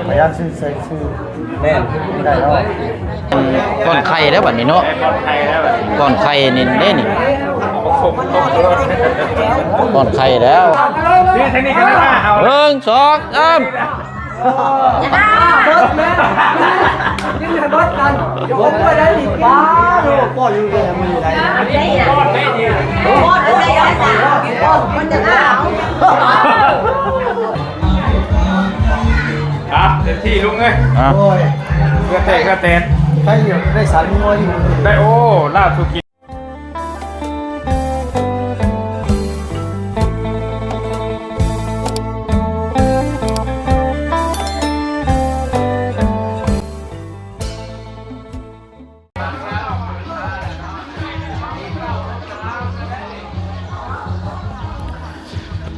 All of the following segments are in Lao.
ພະຍານຊື່ໃສ່ຊື່ ແມ່ນ ໄດ້ເນາະ. ກ່ອນໄຂ່ແລ້ວບັດນີ້ເນາະ ກ່ອນໄຂ່ນີ້ເດ້ນີ້ ກ່ອນໄຂ່ແລ້ວ. ເບິ່ງ ສອງ ສາມ. ອ່ະ ເຕັມທີ່ລຸງເອີຍ. ອ່ະ ໂອ້ຍ ເຫື່ອແຕກ ເຫື່ອແຕກ. ໄດ້ຢູ່ ໄດ້ສາມໜ່ວຍຢູ່ ໄດ້. ໂອ້ ລາບສຸກິນ.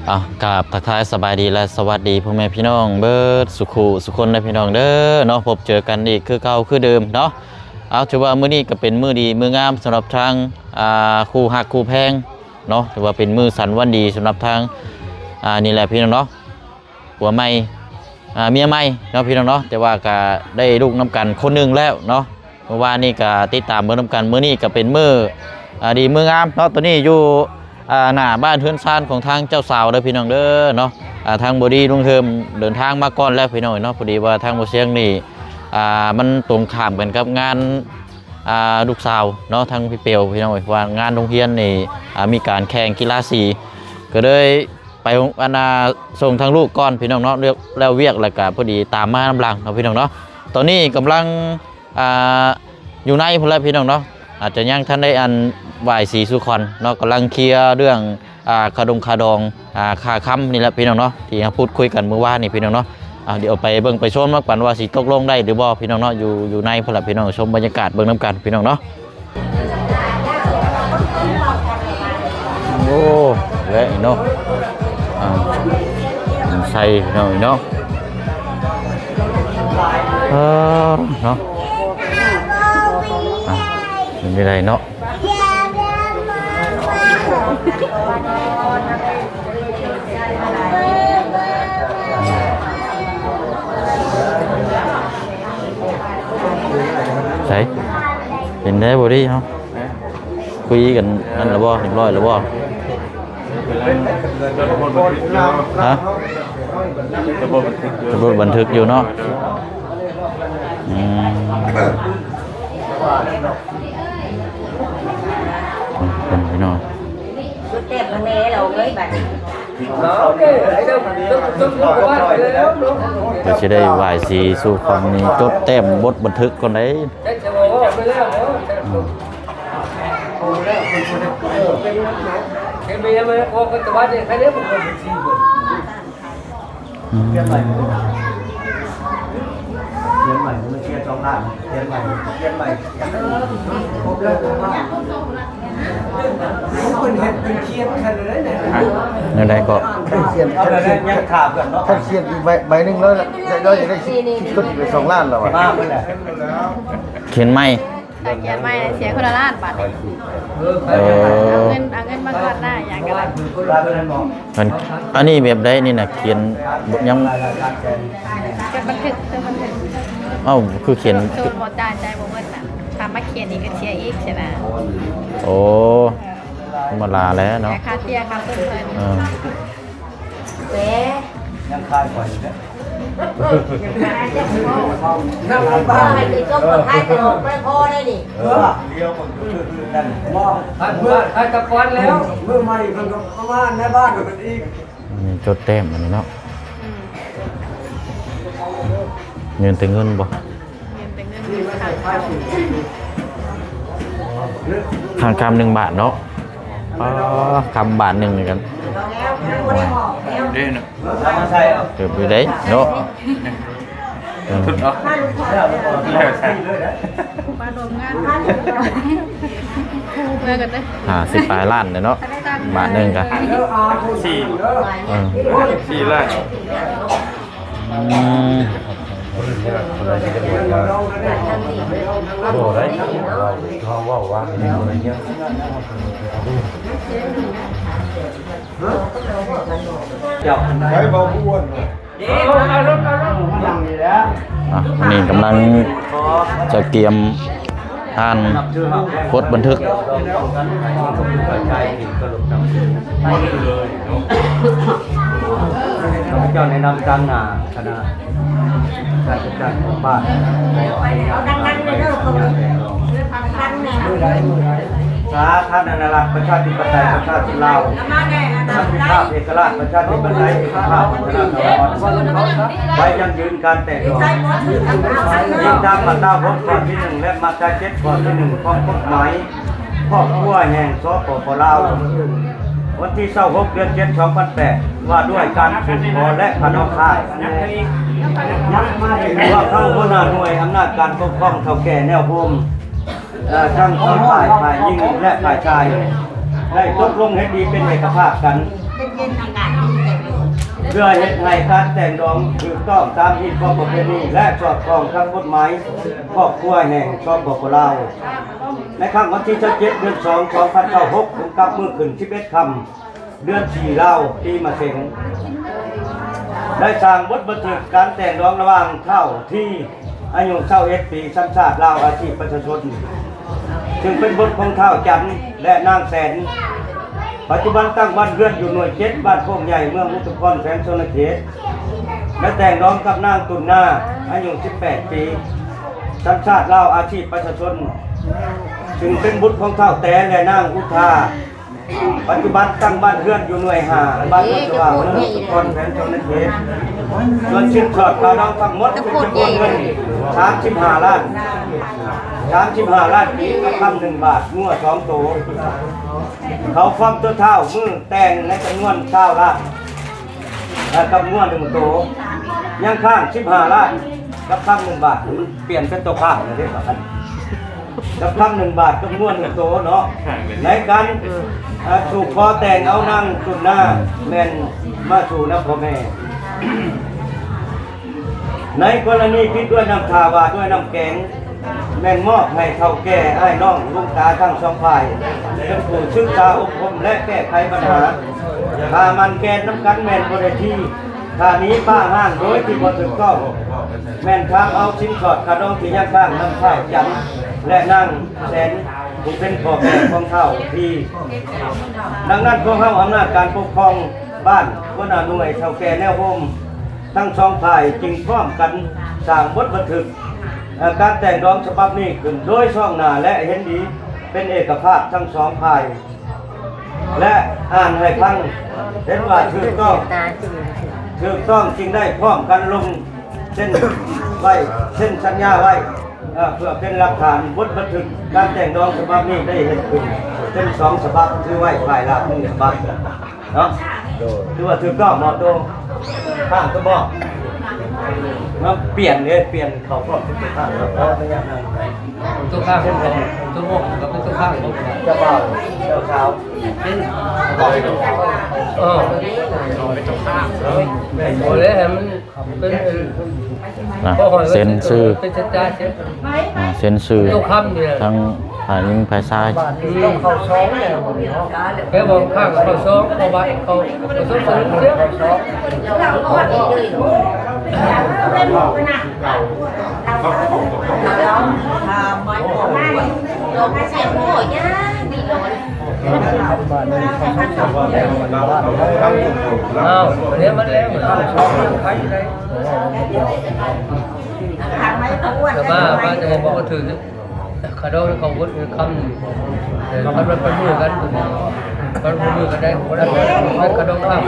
ອ່ະ ກາບທັກທາຍສະບາຍດີ ແລະ ສະຫວັດດີພໍ່ແມ່ພີ່ນ້ອງເບິດສຸຄູ່ສຸຄົນເດີພີ່ນ້ອງເດີເນາະ. ພົບເຈີກັນອີກຄືເກົ່າຄືເດີມເນາະ. ເອົາ ຖືວ່າມື້ນີ້ກໍເປັນມື້ດີມື້ງາມສຳລັບທາງ ອ່າ ຄູ່ຮັກຄູ່ແພງເນາະ ຖືວ່າເປັນມື້ສັນວັນດີສຳລັບທາງ ອ່າ ນີ້ແຫຼະພີ່ນ້ອງເນາະ ຜົວໃໝ່ ອ່າ ເມຍໃໝ່ເນາະພີ່ນ້ອງເນາະ. ແຕ່ວ່າກໍໄດ້ລູກນຳກັນຄົນໜຶ່ງແລ້ວເນາະ. ເມື່ອວານນີ້ກໍຕິດຕາມເບິ່ງນຳກັນ ມື້ນີ້ກໍເປັນມື້ ອ່າ ດີມື້ງາມເນາະ. ຕອນນີ້ຢູ່ ອ່າ ໜ້າບ້ານເຮືອນຊານຂອງທາງເຈົ້າສາວເດີພີ່ນ້ອງເດີເນາະ. ອ່າ ທາງບໍດີລຸງເຮີມເດີນທາງມາກ່ອນແລ້ວພີ່ນ້ອງເນາະ. ພໍດີວ່າທາງບໍ່ຊຽງນີ້ ອ່າ ມັນຕົງຂ້າມກັນກັບງານ ອ່າ ລູກສາວເນາະ ທາງພີ່ເປວພີ່ນ້ອງເອີຍ ເພາະວ່າງານໂຮງຮຽນນີ້ ອ່າ ມີການແຂ່ງກິລາສີ ກໍເລີຍໄປ ອັນນ່າ ສົ່ງທາງລູກກ່ອນພີ່ນ້ອງເນາະ. ແລ້ວ ແລ້ວວຽກແລ້ວກໍພໍດີຕາມມານຳຫຼັງເນາະພີ່ນ້ອງເນາະ. ຕອນນີ້ກຳລັງ ອ່າ ຢູ່ໃນພຸ້ນແຫຼະພີ່ນ້ອງເນາະ ອາດຈະຍັງທັນໄດ້ອັນຫວາຍສີສູ່ຂວັນເນາະ ກຳລັງເຄຍເລື່ອງ ອ່າ ຄ່າດົງຄ່າດອງ ອ່າ ຄ່າຄຳນີ້ແຫຼະພີ່ນ້ອງເນາະ ທີ່ເຮົາພູດຄຸຍກັນມື້ວານນີ້ພີ່ນ້ອງເນາະ. ອ່າ ດຽວໄປເບິ່ງໄປຊົມນຳກັນວ່າຊິຕົກລົງໄດ້ຫຼືບໍ່ພີ່ນ້ອງເນາະ. ຢູ່ ຢູ່ໃນພຸ້ນແຫຼະພີ່ນ້ອງ ຊົມບັນຍາກາດເບິ່ງນຳກັນພີ່ນ້ອງເນາະ. ໂອ້ ແລະເນາະ ອ່າ ໃສ່ພີ່ນ້ອງເນາະ ເອີ ເນາະ ອ່າ ເປັນໄດ້ເນາະ. ໃສ ເປັນໄດ້ບໍ່ດີເຮົາ ຄຸຍກັນນັ້ນລະບໍ່ ຮຽບຮ້ອຍລະບໍ່? ຮະ? ຈະບົດບັນທຶກຢູ່ເນາະ. ອືມ ເພິ່ນພີ່ນ້ອງ ຈະໄດ້ຫວາຍສີສູ່ຂວັນນີ້ ຈົດແຕ້ມບົດບັນທຶກກ່ອນໃດ໋. ອືມ ອືມ ຂຽນໃໝ່ ຂຽນໃໝ່ ມັນຂຽນສອງດ້ານ ຂຽນໃໝ່ ຂຽນໃໝ່ ຄົບແລ້ວ ເພິ່ນເຮັດເປັນຂຽນຊັ້ນເລີຍເນາະ. ແນວໃດກໍ ຂຽນ ຂຽນ ຂຽນ ຍັງຖ້າເພິ່ນເນາະ ຂຽນອີກໃບ ໃບໜຶ່ງແລ້ວ ແລ້ວຈະໄດ້ສິບ ສິບຕົ້ນໄປສອງລ້ານແລ້ວອະ ມາເພິ່ນແຫຼະ ຂຽນໃໝ່. ຖ້າຂຽນໃໝ່ເສຍຄົນລະລ້ານບາດນີ້. ເອີ ເອົາເງິນ ເອົາເງິນມາກ່ອນນະ ຫຍັງກໍໄດ້. ອັນ ອັນນີ້ແບບໃດນີ້ນະ ຂຽນຍັງ ຈົດບັນທຶກ ຈົດບັນທຶກ. ເອົ້າ ຄືຂຽນ ໂດນບໍ່ຈ່າຍ ຈ່າຍບໍ່ໝົດນະ ຖ້າມາຂຽນອີກກໍເສຍອີກຊີ້ນະ. ໂອ້ ເອີ ທຳມະດາແຫຼະເນາະ ເສຍຄ່າເສຍຄ່າເພິ່ນ. ເອີ ແຫຼະ ຍັງຄາຍຂ້ອຍຢູ່ເດ້. ໃຫ້ໄປຈົບກໍຂາຍຕະຫຼອດບໍ່ພໍໄດ້ນີ້. ເອີ ດຽວເບິ່ງຄືໆນັ້ນ ບໍ່ ຂາຍ ຂາຍຕະກອນແລ້ວ ມື້ໃໝ່ເພິ່ນກໍເອົາມາໃນບ້ານເພິ່ນອີກ. ມີຈົດແຕ້ມອັນນີ້ເນາະ. ອືມ ເງິນແຕ່ເງິນບໍ່? ເງິນແຕ່ເງິນ ທາງຄຳໜຶ່ງບາດເນາະ. ອໍ ຄຳບາດໜຶ່ງນີ້ກັນ ໂອ້ຍ ເດ້ເນາະ ເກີບຢູ່ເດ້ເນາະ. ເອີ ເນາະ ມາລວມງານ ເມື່ອກັນເດ້ ຫ້າສິບປາຍລ້ານເດ້ເນາະ ບາດໜຶ່ງກະ ສີ່ ເອີ ສີ່ລ້ານ. ອືມ ບໍ່ໄດ້ ເຮົາເວົ້າວ່າ ໄປບໍ່ອ້ວນ. ອ່ະ ນີ້ກຳລັງຈະກຽມ ອ່ານບົດບັນທຶກ. ຂ້າພະເຈົ້າໃນນາມຕາງໜ້າຄະນະການຈັດຕັ້ງຂອງບ້ານ ສາທາລະນະລັດ ປະຊາທິປະໄຕ ປະຊາຊົນລາວ ສັນຕິພາບ ເອກະລາດ ປະຊາທິປະໄຕ ເອກະພາບ ວັດທະນະຖາວອນ ໄວ້ຢັ້ງຢືນການແຕກດອງ ອີງຕາມມາດຕາຫົກ ຂໍ້ທີໜຶ່ງ ແລະ ມາດຕາເຈັດ ຂໍ້ທີໜຶ່ງ ຂອງກົດໝາຍຄອບຄົວແຫ່ງ ສປປ ລາວ ວັນທີຊາວຫົກ ເດືອນເຈັດ ສອງພັນແປດ ວ່າດ້ວຍການສືບຂໍ ແລະ ຂະໜອງຄ້າຍ ພວກເຮົາຫົວໜ້າໜ່ວຍອຳນາດການປົກຄອງເຖົ້າແກ່ແນວໂຮມ ເອີ ທັງສອງຝ່າຍ ຝ່າຍຍິງ ແລະ ຝ່າຍຊາຍ ໄດ້ຕົກລົງເຫັນດີເປັນເອກະພາບກັນ ເພື່ອເຮັດໃຫ້ການແຕ່ງດອງຖືກຕ້ອງຕາມຮີດຄອງປະເພນີ ແລະ ສອດຄ່ອງກັບກົດໝາຍຄອບຄົວແຫ່ງ ສປປ ລາວ. ໃນຄ່ຳວັນທີຊາວເຈັດ ເດືອນສອງ ສອງພັນຊາວຫົກ ຕົງກັບມື້ຂຶ້ນສິບເອັດຄ່ຳ ເດືອນສີ່ລາວ ປີມະເສັງ ໄດ້ສ້າງບົດບັນທຶກການແຕ່ງດອງລະຫວ່າງທ້າວທີ ອາຍຸຊາວເອັດປີ ສັນຊາດລາວ ອາຊີບປະຊາຊົນ ຊຶ່ງເປັນບຸດຂອງທ້າວຈັນ ແລະ ນາງແສນ ປັດຈຸບັນຕັ້ງບ້ານເຮືອນຢູ່ໜ່ວຍເຈັດ ບ້ານໂຄກໃຫຍ່ ເມືອງອຸທຸມພອນ ແຂວງສະຫວັນນະເຂດ ແລະ ແຕ່ງດອງກັບນາງຕຸນນາ ອາຍຸສິບແປດປີ ສັນຊາດລາວ ອາຊີບປະຊາຊົນ ຊຶ່ງເປັນບຸດຂອງທ້າວແຕ ແລະ ນາງອຸທາ ປັດຈຸບັນຕັ້ງບ້ານເຮືອນຢູ່ໜ່ວຍຫ້າ ບ້ານໂນນສະຫວ່າງ ເມືອງອຸທຸມພອນ ແຂວງສະຫວັນນະເຂດ. ສ່ວນສິນສອດຄ່າດອງທັງໝົດເປັນຈຳນວນເງິນສາມສິບຫ້າລ້ານ ສາມສິບຫ້າລ້ານກີບ ກັບຄຳໜຶ່ງບາດ ງົວສອງໂຕ. ເຂົາຄວາມຕົວທ້າວມື້ແຕ່ງໃນຈຳນວນຊາວລ້ານ ແລະ ກັບງົວໜຶ່ງໂຕ. ຍັງຄ້າງສິບຫ້າລ້ານ ກັບຄຳໜຶ່ງບາດ ມັນປ່ຽນເປັນຕົວຄ້າງແລ້ວເດ້ ກັບຄຳໜຶ່ງບາດກັບງົວໜຶ່ງໂຕເນາະ ໃນການ ເອີ ສູ່ຂໍແຕ່ງເອົານາງຕຸນນາ ແມ່ນມາສູ່ນຳພໍ່ແມ່. ໃນກໍລະນີຜິດດ້ວຍນ້ຳທ່າ ຫວາດດ້ວຍນ້ຳແກງ ແມ່ນມອບໃຫ້ເຖົ້າແກ່ອ້າຍນ້ອງລຸງຕາທັງສອງຝ່າຍ ເປັນຜູ້ສຶກສາອົບຮົມ ແລະ ແກ້ໄຂບັນຫາ. ຖ້າໝັ່ນແກ່ນນຳກັນແມ່ນບໍ່ໄດ້ທີ ຖ້າໜີປ້າຮ້າງໂດຍທີ່ບໍ່ຖືກຕ້ອງ ແມ່ນຖາມເອົາສິນສອດຄ່າດອງທີ່ຍັງຄ້າງນຳທ້າວຈັນ ແລະ ນາງແສນ ຜູ້ເປັນພໍ່ແມ່ຂອງທ້າວທີ. ດັ່ງນັ້ນ ພວກເຮົາອຳນາດການປົກຄອງບ້ານ ຫົວໜ້າໜ່ວຍ ເຖົ້າແກ່ແນວໂຮມ ທັງສອງຝ່າຍຈຶ່ງພ້ອມກັນສ້າງບົດບັນທຶກ ເອີ ການແຕ່ງດອງສະບັບນີ້ຂຶ້ນ ໂດຍຊອງໜ້າ ແລະ ເຫັນດີເປັນເອກະພາບທັງສອງຝ່າຍ ແລະ ອ່ານໃຫ້ຟັງ ເຫັນວ່າຖືກຕ້ອງ ຖືກຕ້ອງຈຶ່ງໄດ້ພ້ອມກັນລົງເຊັນໄວ້ ເຊັນສັນຍາໄວ້ ເອີ ເພື່ອເປັນຫຼັກຖານ. ບົດບັນທຶກການແຕ່ງດອງສະບັບນີ້ໄດ້ເຮັດຂຶ້ນເປັນສອງສະບັບ ຖືໄວ້ຝ່າຍລະໜຶ່ງສະບັບເນາະ. ໂດຍ ຖືວ່າຖືກຕ້ອງບໍ່ໂຕ ຂ້າງຕົວບໍ່ ມາປ່ຽນເດ້ ປ່ຽນເຂົ້າພ້ອມຕົວຂ້າງ ເພາະໄລຍະນັ້ນ ຕົວຂ້າງ ຕົວໝົກກໍເປັນຕົວຂ້າງ ເຈົ້າບ່າວ ເຈົ້າສາວ ເອີ ບໍ່ແລ້ວໃຫ້ມັນ ເປັນ ນະ ເຊັນຊື່ ເປັນສັດຈາເຊັນ ອ່າ ເຊັນຊື່ ຕົວຄຳນີ້ແຫຼະ ທັງຝ່າຍຍິງຝ່າຍຊາຍ ອືມ ເຂົ້າສອງແລ້ວ ແມ່ນບໍ່ ຂ້າງເຂົ້າສອງ ເຂົ້າໄວ້ ເຂົ້າ ເຂົ້າສອງ ເຂົ້າສອງ ເຂົ້າສອງ ອ້າວ ເດ ມັນແລ້ວ ແຕ່ວ່າ ວ່າຈະໃຫ້ບອກວ່າຖືກ ຂະດອງເຂົາຫົດເງິນຄຳ ເອີ ຄັນວ່າເປັນມືກັນ ຄັນບໍ່ມືກັນໄດ້ ຄັນຂະດອງຂ້າມ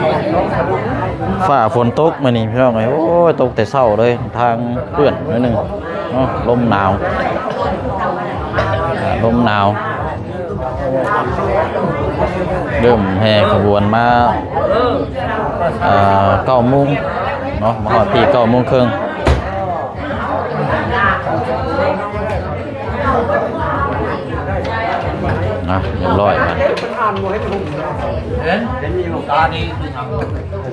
ຟ້າຝົນຕົກມື້ນີ້ພີ່ນ້ອງເອີຍ ໂອ້ຍ ຕົກແຕ່ເຊົ້າເລີຍ ທາງເປື້ອນໜ້ອຍໜຶ່ງເນາະ ລົມໜາວ ລົມໜາວ. ເລີ່ມແຫ່ຂະບວນມາ ເອີ ເກົ້າໂມງເນາະ ມາຮອດທີ່ເກົ້າໂມງເຄິ່ງ ນະ ຮຽບຮ້ອຍ ເອີ ເຫັນມີໂອກາດດີ ລອງເຮັດເອ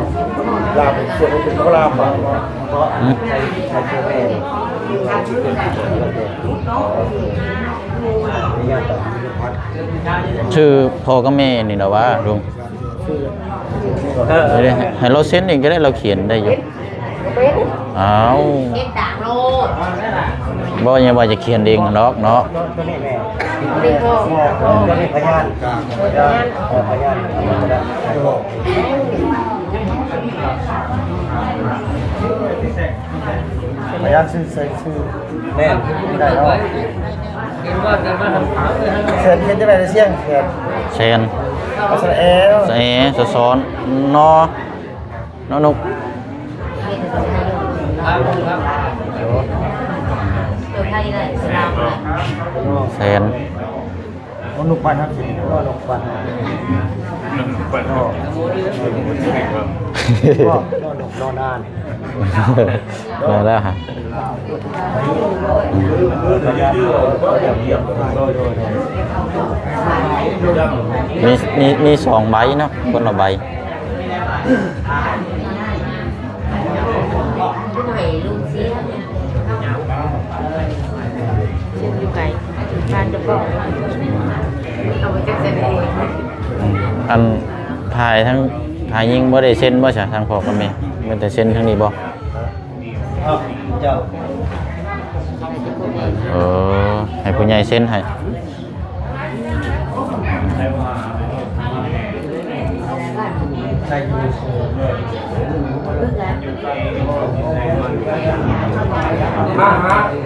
ງ. ລາວເປັນສ່ວນ ເປັນໂຄລາມບໍ່? ເພາະ ອືມ ໃຊ້ ໃຊ້ເຊື້ອແມ່ ຊື່ພໍ່ກັບແມ່ນີ້ລະວ່າ ລຸງ? ເອີ ໃຫ້ລາວເຊັນເອງກໍໄດ້ ລາວຂຽນໄດ້ຢູ່. ເປັນ ອ້າວ ເຮັດຕ່າງໂລດ. ບໍ່ ຍັງວ່າຈະຂຽນເອງດອກເນາະ. ເປັນພໍ່ ອືມ ພະຍານ ເອີ ພະຍານ ພະຍານຊື່ ໃສ່ຊື່ ແມ່ນ ໄດ້ເນາະ. ເຊັນ ເຮັດຈັ່ງໃດລະ ສຽງ ແຊນ ສະແອ ສະແອ ສະຊອນ ນໍ ນໍນົກ ແຊນ ນໍນົກ ບ້ານເຮົາຊິ ນໍນົກ ບ້ານເຮົາ ນໍນົກ ນໍນານ ແມ່ນແລ້ວຮະ. ມີ ມີ ມີສອງໃບເນາະ ຄົນລະໃບ. ອັນ ຝ່າຍທັງ ຝ່າຍຍິງບໍ່ໄດ້ເຊັນບໍ່ຊະ ທາງພໍ່ກັບແມ່ ມີແຕ່ເຊັນທາງນີ້ບໍ່? ເຈົ້າ ເອີ ໃຫ້ຜູ້ໃຫຍ່ເຊັນໃຫ້.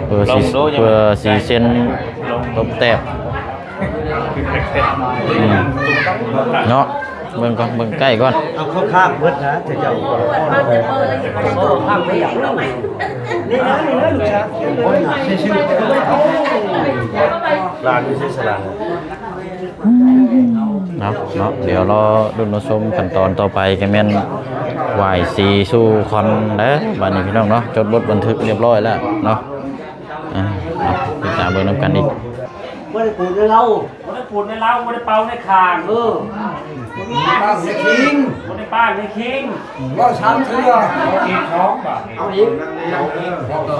ເພື່ອຊິ ເພື່ອຊິເຊັນຕົບແຕ້ມ ອືມ ເນາະ. ເບິ່ງກ່ອນ ເບິ່ງໃກ້ກ່ອນ ເອົາເຂົ້າຂ້າງເບິດນະ ເຈົ້າ ເຈົ້າ ນີ້ນະ ນີ້ນະ ລູກຊາຍ ຫຼານຢູ່ໃສສະຫຼານ ເນາະ ເນາະ. ດຽວລໍລຸ້ນລໍຊົມຂັ້ນຕອນຕໍ່ໄປ ກໍແມ່ນຫວາຍສີສູ່ຂວັນແລ້ວ ບາດນີ້ພີ່ນ້ອງເນາະ. ຈົດບົດບັນທຶກຮຽບຮ້ອຍແລ້ວເນາະ. ອ່າ ຕິດຕາມເບິ່ງນຳກັນອີກ. ບໍ່ໄດ້ປູນໃນເລົາ ບໍ່ໄດ້ປູນໃນເລົາ ບໍ່ໄດ້ເປົ່າໃນຂ້າງ ເອີ ບໍ່ໄດ້ປາກໃນຄີງ ບໍ່ໄດ້ປາກໃນຄີງ. ເວົ້າສາມເທື່ອ ເອົາອີກສອງບາດ ເອົາອີກ ເອົາອີກສອງເທື່ອ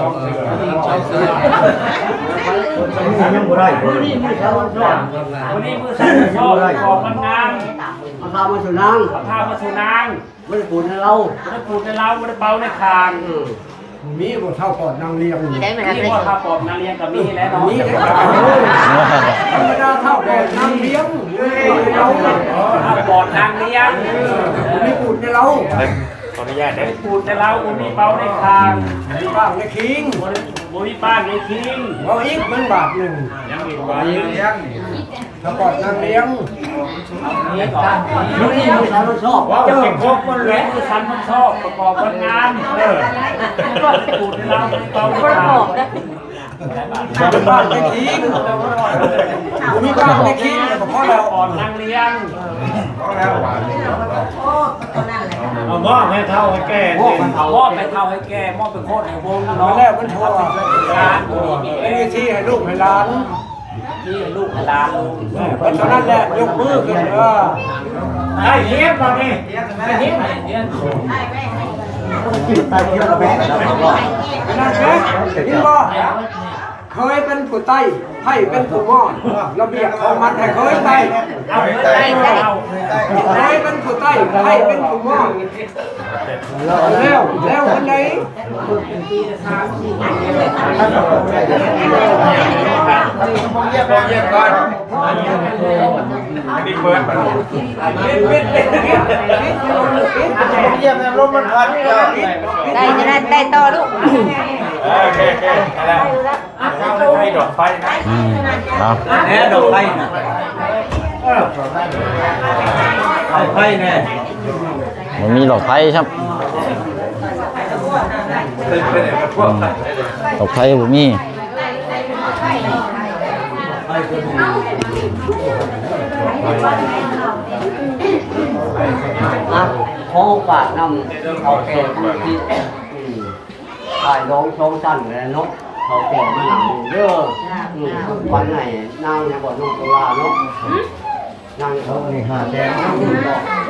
ຍັງບໍ່ໄດ້. ມື້ນີ້ມື້ເສົາວັນຊອກ ມື້ນີ້ມື້ເສົາວັນຊອກ ປະກອບວັນງາມ ເອົາຜ້າມາສູ່ນາງ ເອົາຜ້າມາສູ່ນາງ. ບໍ່ໄດ້ປູນໃນເລົາ ບໍ່ໄດ້ປູນໃນເລົາ ບໍ່ໄດ້ເປົ່າໃນຂ້າງ ເອີ. ມີບໍ່ເຖົ້າປອດນາງລຽງ ມີບໍ່ເຖົ້າປອດນາງລຽງ ກໍມີແຫຼະເນາະ ມີແຫຼະ. ທຳມະດາເຖົ້າປອດນາງລຽງ ເອີ ເຖົ້າປອດນາງລຽງ ມີປູນໃນເລົາ ຂໍອະນຸຍາດເດີ ປູນໃນເລົາ ບໍ່ມີເປົ່າໃນຂ້າງ ມີປາກໃນຄີງ ບໍ່ມີປາກໃນຄີງ. ເວົ້າອີກເບິ່ງບາດໜຶ່ງ ຍັງອີກບາດໜຶ່ງ. ຖ້າປອດນາງລຽງ ມື້ນີ້ມື້ສັນວັນຊອກ ເຈົ້າເປັນຄົນເລີຍ ມື້ສັນວັນຊອກ ປະກອບວັນງາມ ເອີ ປູນໃນເລົາ ເປົ່າໃນຂ້າງ ບໍ່ມີປາກໃນຄີງ ບໍ່ມີປາກໃນຄີງ ກໍພໍແລ້ວ ປອດນາງລຽງ ພໍແລ້ວ. ເອົາມອບໃຫ້ເຖົ້າໃຫ້ແກ່ ມອບໃຫ້ເຖົ້າໃຫ້ແກ່ ມອບໃຫ້ໂຄດໃຫ້ວົງເນາະ ແລ້ວມັນທົ່ວ ເປັນວິທີໃຫ້ລູກໃຫ້ຫຼານ ທີ່ໃຫ້ລູກໃຫ້ຫຼານ ເອີ ເທົ່ານັ້ນແຫຼະ ຍົກມືຂຶ້ນ ເອີ ໄດ້ຮຽນບໍ່ນີ້ ໄດ້ຮຽນ ຮຽນ ນັ້ນເດ້ ເຫັນບໍ່? ເຄີຍເປັນຜູ້ໃຕ້ ໃຜເປັນຜູ້ມອດ ລະບຽບຂອງມັນໃຫ້ເຄີຍໃຕ້ ເອົາໃຫ້ໃຕ້ ເຄີຍເປັນຜູ້ໃຕ້ ໃຜເປັນຜູ້ມອດ. ແລ້ວ ແລ້ວອັນໃດ? ໄດ້ ຈະໄດ້ ໄດ້ຕໍ່ລູກ. ໂອເຄ ໂອເຄ ໄດ້ແລ້ວ. ມີດອກໄຟນະ ອືມ ເອົາ ແນ່ ດອກໄຟນະ ເອີ ດອກໄຟແນ່ ບໍ່ມີດອກໄຟຊ້ຳ ເປັນ ເປັນຫຍັງກັນພວກ ອືມ ດອກໄຟບໍ່ມີ ອ່ະ ຂໍຝາກນຳເຖົ້າແກ່ຜູ້ທີ່ ອືມ ອ້າຍນ້ອງສອງຊັ້ນແຫຼະເນາະ ເຖົ້າແກ່ມານັ່ງເດີ ອືມ ຂວັນໃຫ້ນາງແດ່ບໍ່ ນ້ອງໂຕລາເນາະ ນາງເຂົານີ້ຫ້າແສນ ອືມ ເນາະ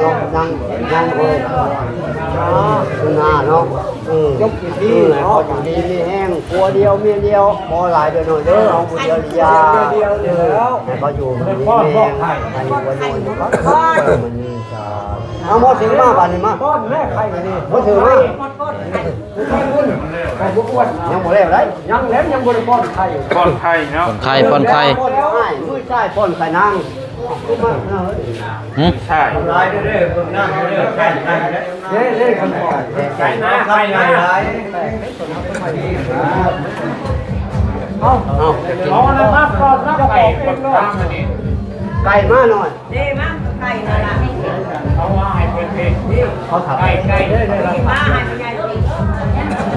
ເນາະ ຍັງ ຍັງ ເອີ ເອີ ໜ້າເນາະ ເອີ ຈົບຢູ່ທີ່ເນາະ ເອີ ຢູ່ດີມີແຮງ ຜົວດຽວເມຍດຽວ ບໍ່ຫຼາຍເດີນ້ອຍເດີ ເຮົາຜູ້ດຽວຢ່າ ເອີ ໃຫ້ເຂົາຢູ່ດີມີແຮງ ໃຫ້ຜົວດຽວ ເອີ ມັນມີ ເອົາ ໝໍຖືມາບາດນີ້ມາ ປ້ອນແມ່ໄຂ່ນີ້ ໝໍຖືມາ ໄຂ່ບໍ່ອ້ວນ ຍັງບໍ່ແລ້ວໄດ໋ ຍັງແລ້ວ ຍັງບໍ່ໄດ້ປ້ອນໄຂ່ ປ້ອນໄຂ່ເນາະ ປ້ອນໄຂ່ ປ້ອນໄຂ່ ປ້ອນໄຂ່ ມື້ຊາຍປ້ອນໄຂ່ນາງ ຫຶ ໃຊ່ ຫຼາຍເດີ ເບິ່ງໜ້າເດີ ໄຂ່ ໄຂ່ ເດ້ ເດ້ ໄຂ່ ໄຂ່ ໄຂ່ ເອົາ ເອົາ ເອົາມາກ່ອນນະ ໄກ່ ໄກ່ມາໜ້ອຍ ເດ້ ມາໄກ່ນັ້ນລະ ເອົາມາໃຫ້ເພິ່ນເດ້ ເຂົາຖາມ ໄກ່ ໄກ່ ເດ້ ເດ້ ມາໃຫ້ຜູ້ໃຫຍ່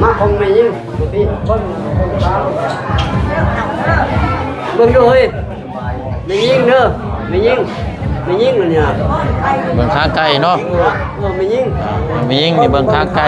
ມາຂອງແມ່ຍິງ ເບິ່ງ ເບິ່ງ ເບິ່ງດູເຮີ້ຍ ແມ່ຍິງເດີ ແມ່ຍິງ ແມ່ຍິງອັນນີ້ນະ ເບິ່ງຄາງໄກ່ເນາະ ເອີ ເອີ ແມ່ຍິງ ແມ່ຍິງນີ້ເບິ່ງຄາງໄກ່.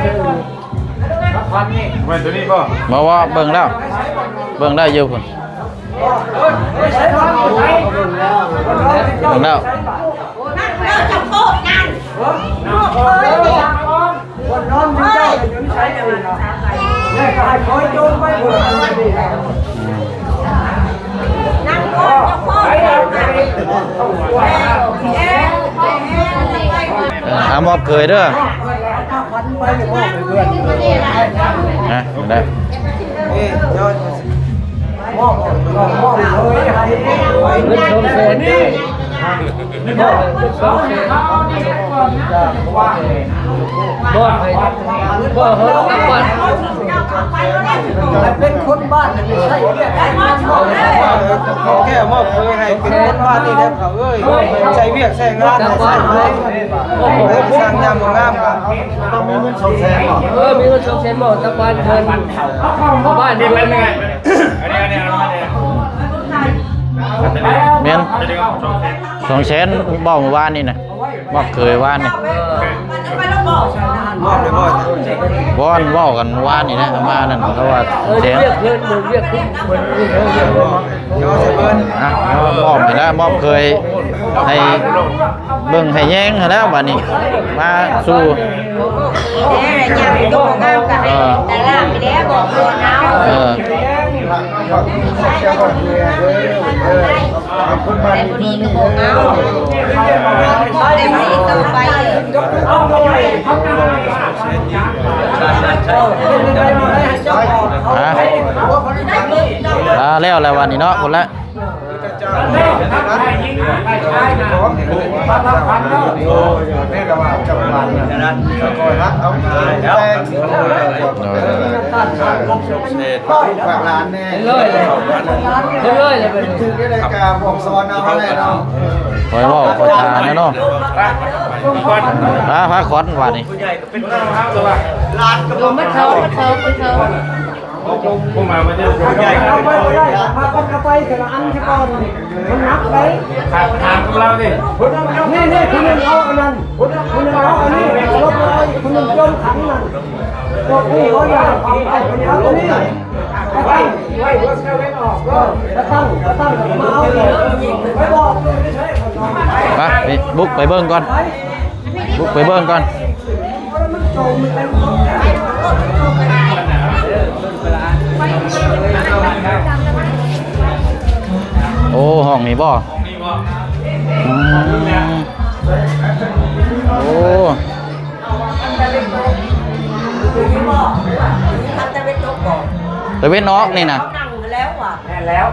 ແມ່ນຕົວນີ້ບໍ່? ບໍ່ ບໍ່ ເບິ່ງແລ້ວ ເບິ່ງແລ້ວຢູ່ພຸ້ນ ເບິ່ງແລ້ວ. ເອີ ອາ ມອບເຂີຍເດີ ນະ ໄດ້ ເງິນສອງແສນນີ້ ມອບໃຫ້ ມອບໃຫ້ ມອບໃຫ້ ເປັນຄົນບ້ານ ໃຊ້ວຽກໃຊ້ງານ ເຂົາແກ້ມອບເຂີຍໃຫ້ເປັນຄົນບ້ານນີ້ແຫຼະ ເຂົາເອີຍ ໃຊ້ວຽກໃຊ້ງານ ໃຫ້ໃຊ້ໄປ ສ້າງຍາມງາມ ຕ້ອງມີເງິນສອງແສນບໍ່? ເອີ ມີເງິນສອງແສນບໍ່? ຕະບານເພິ່ນ ຕະບານເພິ່ນ ແມ່ນ ສອງແສນ ເວົ້າມື້ວານນີ້ນະ ມອບເຂີຍວານນີ້ ເອີ ບໍ່ ເວົ້າກັນວານນີ້ນະ ມານັ້ນ ເຂົາວ່າສອງແສນ ວຽກເພິ່ນ ວຽກເພິ່ນ ເພິ່ນ ເອີ ມອບໃຫ້ແລ້ວ ມອບເຂີຍໃຫ້ ເບິ່ງໃຫ້ແຍງຫັ້ນແຫຼະ ບາດນີ້ມາສູ່ ເອີ ເອີ ແຕ່ຜູ້ນີ້ກໍບໍ່ເອົາ ແຕ່ຜູ້ນີ້ຕໍ່ໄປ ຮະ ອ່າ ແລ້ວແລ້ວ ບາດນີ້ເນາະ ພຸ້ນແຫຼະ ໂດຍ ລູກຫຼານແດ່ ເລີຍ ເລີຍ ເລີຍ ຖືກໄດ້ກາບອກສອນເອົາແຫຼະເນາະ ຂ້ອຍເວົ້າ ຂ້ອຍຖາມແລ້ວເນາະ ພາ ພາຂວັນບາດນີ້ ເອີ ມັນເຖົ້າ ມັນເຖົ້າ ມັນເຖົ້າ ເອົາໄປບໍ່ໄດ້ ພາກັນເອົາໄປເທື່ອລະອັນຊະກ່ອນ ມັນໜັກເດ້ ຖາມ ຖາມກັບລາວເດ້ ນີ້ ນີ້ ຜູ້ໜຶ່ງເອົາອັນນັ້ນ ຜູ້ໜຶ່ງເອົາອັນນີ້ ລົບເອົາອີກ ຜູ້ໜຶ່ງຈົມຂັງນັ້ນ ພວກນີ້ບໍ່ຢາກເອົາ ເອົາອັນນີ້ ເອົາອັນນີ້ ໄປຕັ້ງ ໄປຕັ້ງ ໄປຕັ້ງ ມາເອົາອີກ ໄປບອກ ໄປ ບຸກໄປເບິ່ງກ່ອນ ບຸກໄປເບິ່ງກ່ອນ ໂອ້ ຫ້ອງນີ້ບໍ່? ອືມ ໂອ້ ຕາເວັນອອກນີ້ນະ ແມ່ນແລ້ວ.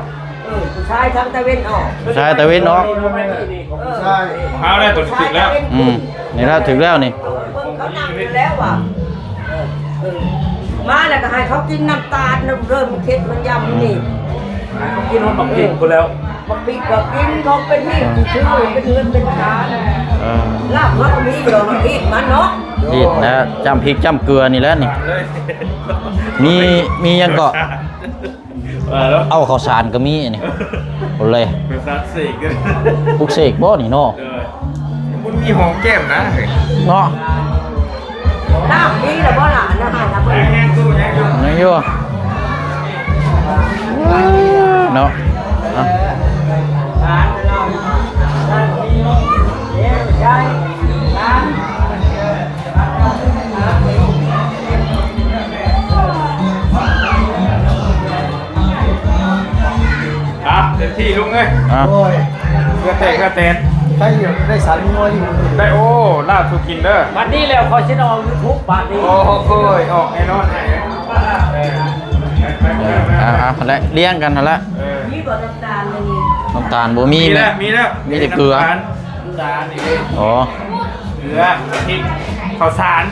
ຜູ້ຊາຍທາງຕາເວັນອອກ ຜູ້ຊາຍຕາເວັນອອກ ເອີ ໃຊ່ ເອົາແລ້ວ ຕົວຖືກແລ້ວ ອືມ ນີ້ລະຖືກແລ້ວນີ້ ເບິ່ງເຂົານັ່ງຢູ່ແລ້ວວ່າ ເອີ ເອີ ມາແລ້ວກໍໃຫ້ເຂົາກິນນ້ຳຕານນຳເດີ ມັນເຜັດມັນຢຳນີ້ ໃຫ້ເຂົາກິນຮອດໝາກພິກພຸ້ນແລ້ວ ໝາກພິກກໍກິນ ຂອງເປັນຮີດ ອືມ ຊື່ເປັນເຮືອນເປັນຊານ ເອີ ລາບເຮົາກໍມີຢູ່ດອກ ຮີດມັນເນາະ ຮີດນະ ຈ້ຳພິກຈ້ຳເກືອນີ້ແຫຼະນີ້ ມີ ມີຫຍັງເກາະ? ເອີ ເອົາເຂົ້າສານກໍມີອັນນີ້ ໂອ້ເລີຍ ເປັນສັດເສກເດ້ ປຸກເສກບໍ່ນີ້ເນາະ? ເອີ ມັນມີຫອມແກ້ມນະເນາະ ນ້ຳມີແລ້ວບໍ່ລະ? ນ້ຳໃຫ້ລະບໍ່? ຍັງຢູ່ ຍັງຢູ່ ຍັງຢູ່ເນາະ ອ່ະ ອ່ະ ເຕັມທີ່ລຸງເອີຍ ອ່ະ ໂອ້ຍ ເຫື່ອແຕກເຫື່ອແຕນ ໄດ້ຢູ່ ໄດ້ສາຍງົວຢູ່ ໄດ້ ໂອ້ ລາບສູ່ກິນເດີ ບັດນີ້ແລ້ວຂ້ອຍຊິໄດ້ອອກຢູທູບບາດນີ້ ໂອ້ຍ ອອກແນ່ນອນ ເອີ ອ່າ ແລະລຽງກັນຫັ້ນລະ ເອີ ມີບໍ່ນ້ຳຕານ? ນ້ຳຕານບໍ່ມີ ມີແລ້ວ ມີແລ້ວ ມີແຕ່ເກືອ ນ້ຳຕານ ນ້ຳຕານນີ້ເດ້ ອໍ ເກືອ ພິກ ເຂົ້າສານ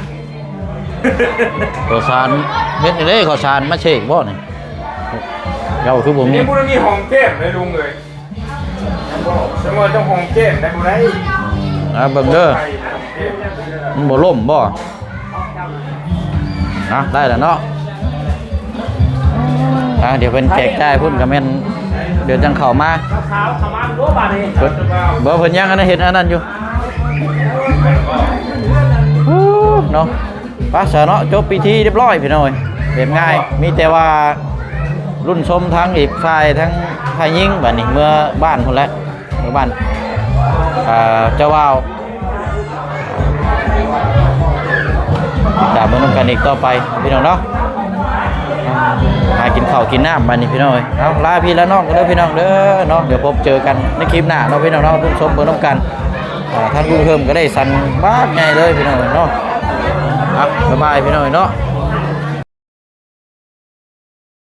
ເຂົ້າສານ ເຮັດໄດ້ເຂົ້າສານມາເສກບໍ່ນີ້? ເຈົ້າຄືບໍ່ມີ ນີ້ບໍ່ໄດ້ມີຫອມແກ້ມເດ້ລຸງເອີຍ ແຕ່ວ່າເຈົ້າຫອມແກ້ມໄດ້ບໍ່ໄດ້ ອ່າ ເບິ່ງເດີ ມັນບໍ່ລົ້ມບໍ່? ນະ ໄດ້ແລ້ວເນາະ ອ່າ ດຽວເພິ່ນແຈກຈ່າຍພຸ້ນກໍແມ່ນ ດຽວຈັ່ງເຂົ້າມາ ສາວເຂົ້າມາບໍ່ບາດນີ້ ເພິ່ນ ບໍ່ ເພິ່ນຍັງອັນນັ້ນ ເຮັດອັນນັ້ນຢູ່ ເນາະ. ໄປຊະເນາະ ຈົບພິທີຮຽບຮ້ອຍພີ່ນ້ອງເອີຍ ແບບງ່າຍ ມີແຕ່ວ່າລຸ້ນຊົມທາງອີກຝ່າຍ ທາງຝ່າຍຍິງ ບາດນີ້ເມືອບ້ານພຸ້ນແຫຼະ ເມືອບ້ານ ອ່າ ເຈົ້າບ່າວ ຕິດຕາມເບິ່ງນຳກັນອີກຕໍ່ໄປພີ່ນ້ອງເນາະ ຫາກິນເຂົ້າກິນນ້ຳບາດນີ້ພີ່ນ້ອງເອີຍ ເອົາ ລາພີ່ລານ້ອງກັນເດີພີ່ນ້ອງເດີເນາະ ດຽວພົບເຈີກັນໃນຄລິບໜ້າເນາະພີ່ນ້ອງເນາະ ລຸ້ນຊົມເບິ່ງນຳກັນ. ອ່າ ທາງລຸງເຮີມກໍໄດ້ສັ່ງບາກໃຫຍ່ເລີຍພີ່ນ້ອງເອີຍເນາະ ອ່ະ ບາຍບາຍພີ່ນ້ອງເອີຍເນາະ.